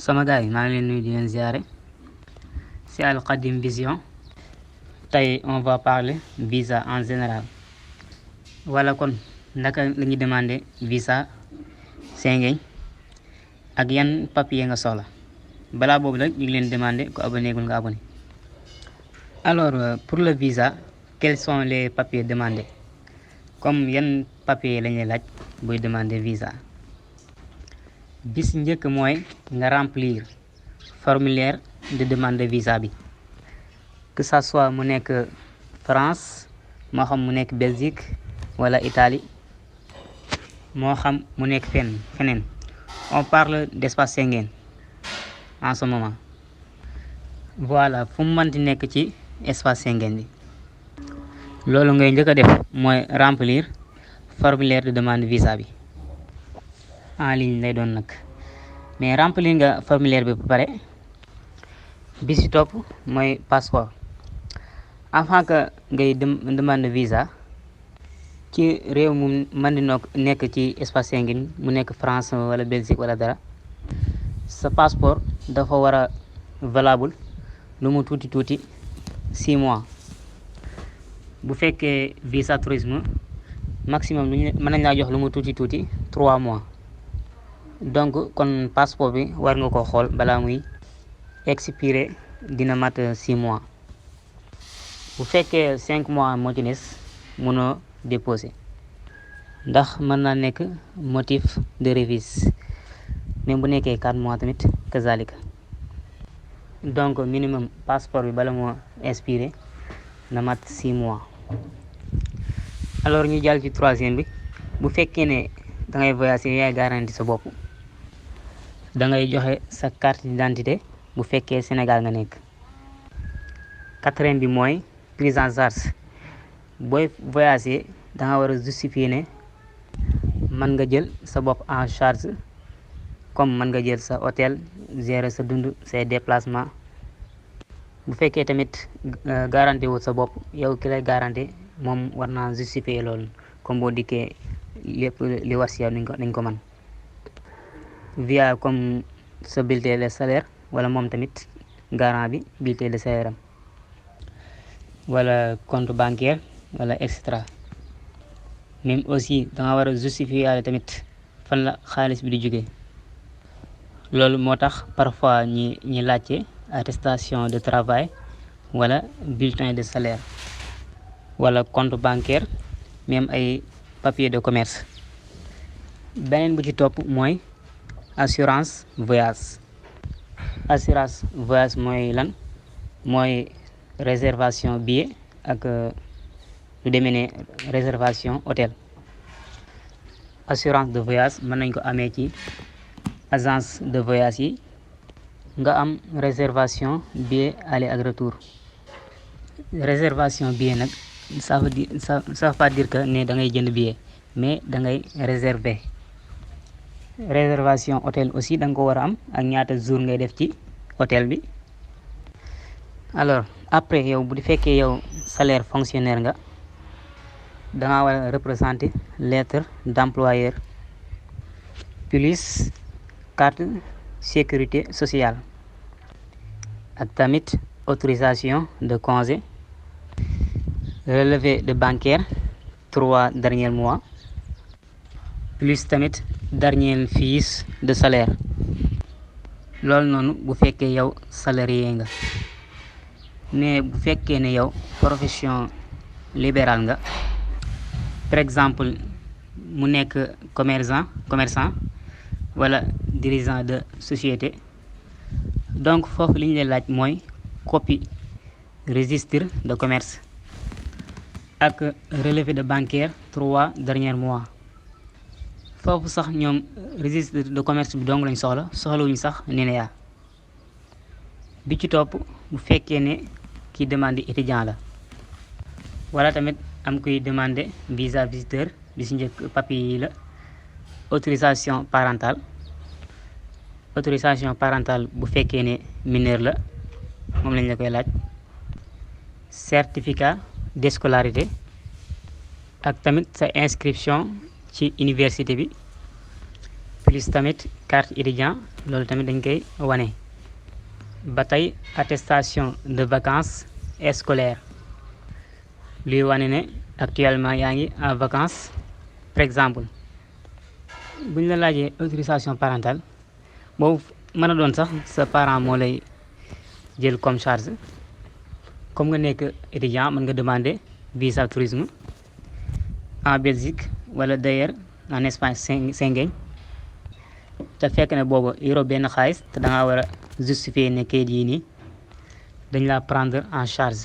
sama gars yi maa ngi leen nuyu di leen ziare c'est Al Khadim Vision. Tey on va parler visa en général. Wala kon naka la ñuy demander visa Schengen ak yan papier nga soxla. Balaa boobu nag ñu ngi leen demander ku abonné gul nga abonné. Alors pour le visa, quels sont les papiers demandés? Comme yan papier la ñuy laaj booy demander visa. Bis njëkk mooy nga remplir formulaire de demande de visa bi, que ça soit mu nekk France, moo xam mu nekk Belgique wala Italie, moo xam mu nekk feneen. On parle d'espace Schengen en ce moment. Voilà, fu mu mënti nekk ci espace Schengen bi, loolu ngay njëkk a def mooy remplir formulaire de demande visa bi. En ligne lay doon nag, mais remplir nga formulaire bi ba pare. Bi ci topp mooy passeport. Avant que ngay demande visa ci réew mu mën di nekk ci espace Schengen, mu nekk France wala Belgique wala dara, sa passeport dafa war a valable lu mu tuuti 6 mois. Bu fekkee visa tourisme maximum mën nañ laa jox lu mu tuuti 3 mois. Donc kon passeport bi war nga ko xool balaa muy expiré, dina mat 6 mois. Bu fekkee 5 mois moo ci des mënoo déposer, ndax mën naa nekk motif de révise. même bu nekkee 4 mois tamit kazalika. Donc minimum passeport bi bala moo expiré na mat 6 mois. Alors ñu jàll ci troisième bi. Bu fekkee ne dangay voyager yaay garanti sa bopp, dangay joxe sa carte d'identité bu fekkee Sénégal nga nekk. Quatrième bi mooy prise en charge. Booy voyager danga war a justifier ne mën nga jël sa bopp en charge, comme mën nga jël sa hôtel, gérer sa dund, say déplacement. Bu fekkee tamit garanti wut sa bopp, yow ki lay garanti moom war naa justifier loolu, comme boo dikkee lépp li war si yow nañ ko mën via comme sa bulletin de salaire, wala moom tamit garant bi bulletin de salaire am, wala compte bancaire wala extra. Même aussi danga war a justifier tamit fan la xaalis bi di jógee. Loolu moo tax parfois ñi laajte attestation de travail wala bulletin de salaire wala compte bancaire, même ay papier de commerce. Beneen bu ci topp mooy assurance voyage. Assurance voyage mooy lan? Mooy réservation billet ak lu demee ne réservation hôtel. Assurance de voyage mën nañ ko amee ci agence de voyage yi. Nga am réservation billet aller ak retour. Réservation billet nag ça veut pas dire que ne da ngay jënd billet, mais da ngay réserver. Réservation hôtel aussi da nga ko war a am, ak ñaata jour ngay def ci hôtel bi. Alors après yow bu fekkee yow salaire fonctionnaire nga, danga war a représenter lettre d'employeur plus carte sécurité sociale, ak tamit autorisation de congé, relevé de bancaire 3 derniers mois, plus tamit dernière fiche de salaire. Loolu noonu bu fekkee yow salarié nga. Mais bu fekkee ne yow profession libérale nga, par exemple mu nekk commerçant wala dirigeant de société, donc foofu li ñu lay laaj mooy copie registre de commerce ak relevé de bancaire 3 derniers mois. Foofu sax ñoom registre de commerce bi dong lañ soxlawuñu sax NINEA. Bi ci topp bu fekkee ne ki demande étudiant la, wala tamit am kuy demande visa visiteur. Bi ci njëkk papier yi la: autorisation parentale. Autorisation parentale bu fekkee ne mineur la, moom lañ la koy laaj. Certificat de scolarité ak tamit sa inscription ci université bi, plus tamit carte étudiant loolu tamit dañ koy wane. ba tey attestation de vacances scolaires luy wane ne actuellement yaa ngi en vacances. par exemple bu ñu la laajee autorisation parentale boobu mën a doon sax sa parent moo lay jël comme charge. comme nga nekk étudiant mën nga demander visa tourisme en Belgique wala d'ailleurs en Espagne Schengen te fekk ne boobu yoroo benn xaalis te da ngaa war a justifier ne kayit yii nii dañ la prendre en charge.